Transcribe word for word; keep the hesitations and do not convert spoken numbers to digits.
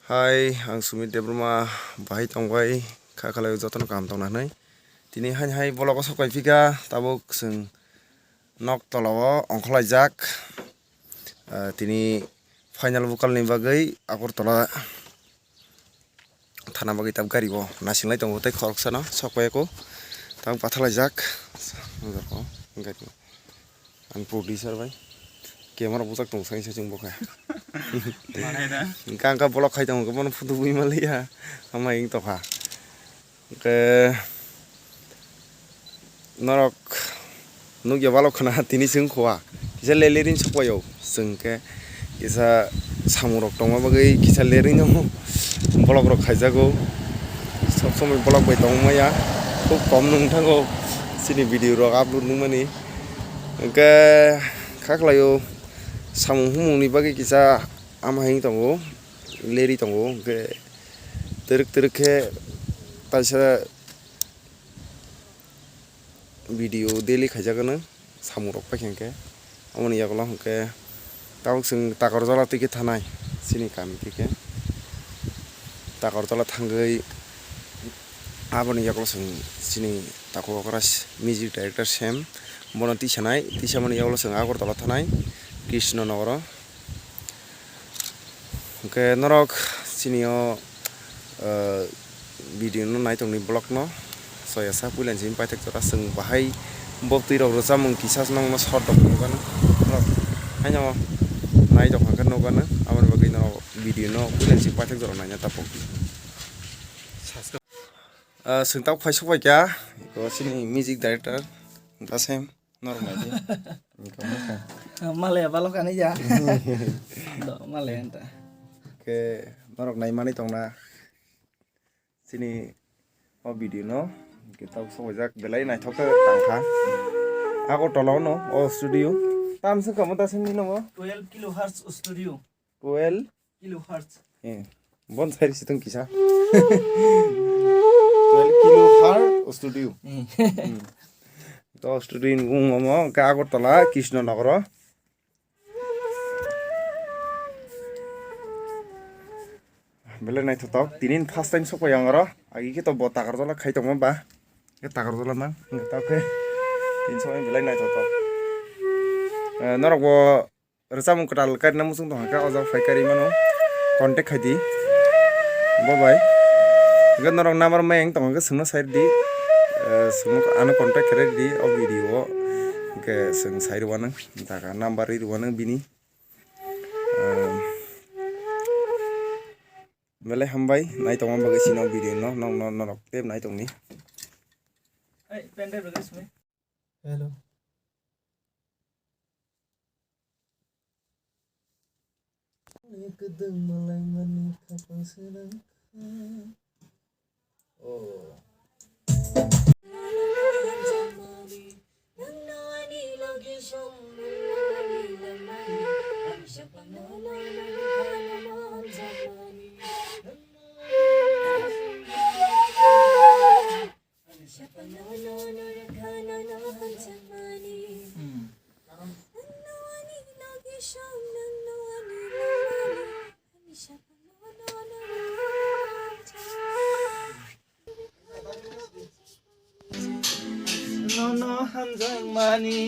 Hai, ang Sumit Debbarma, bahai tongbai, kha khalai jotono kaham tongna hwnwi. Tini haini hai vlog o sok phai phika, tabuk chwng nok tola o ongkhorlaijak. Ah, tini final vocal ni bagwi Agartala thana bagwi tab gari o nasinglai tongo tei khoroksano sok phai ko tabuk pathalaijak. Gari o. Ang producer bai. Camera bujak tong sai sai chwng bokha. Manai da. Hingka hingka vlog khai tongo bono photo bui maliya. Ama ing tokha. Hingke norok nukya balok khna tini chwng khua. Kisa lelerin sokwayo chwng khe kisa samung rok tongma bagwi kisa lerino vlog rok khaijago. Sob somoi vlog bai tongmaya. Khub kom nung thango chini video rok upload nungmani. Hingke kha khlaio, samung humung ni bagwi kisa ama hing tongo, leri tongo, hingke twrwk twrwk khe kaisa video daily khaijak gwnang, samung rok paikha hingke. Aboni yagulo hingke tabuk chwng Takarjala twi khe thanai, chini kami twi khe Takarjala thangwi aboni yagulo chwng chini takhuk okra music director Sem bono tisanai, tisamani yagulo chwng Agartala thanai Krishna Nogoro. Hingke norok chini o, eh, video no naitongni vlog no soyasa puila ni simi paithak jora chwng bahai bo twi rok rwchapmung kisa nokno short rok nukgano norok haino naitok hwnkhe nukgano aboni bagwi norok video no puila ni simi paithak jora naina tapok. Ah, chwng tabuk phai sok phaikha, eko chini music director Dasem, norok nai di. Malaya balok ani ya. Do malaya anta. Ke norok nai mani tongna. Chini o video no. Ke tabuk sok phaijak belai naithok khe tangkha. Agartala no o studio. Tam se kamo ta sini no. Twelve kilohertz studio. Twelve. Kilohertz. Eh, bon sai si tong kisa. Twelve kilohertz studio. Hmm. To studio ni bung omo ke Agartala Krishna Nogoro. Belai naithotok. Tinin first time sok yang oro. Agi khe to bo Takarjala khai tongma ba. Ke Takarjala mang. Nge ta khe. Tin sok belai naithotok. Eh, norok bo rwchapmung kwtal karina muchung tongkha khe, o jaga phai kari mano, contact khai di. Bo bai. Hwnkhe norok number mayung tongkha khe, swngno sai rw di. Eh, swngno ano contact khe rw di, o video o. Hwnkhe swng sai rw anw, jaga number ri rw anw bini. Eh, belai hambai, nai tongma bagwi chini o video no, nokno norok tei nai tongni. Hello. Kwdwng malaimani khapang swnam kha. Oh. Nono hamjakmani.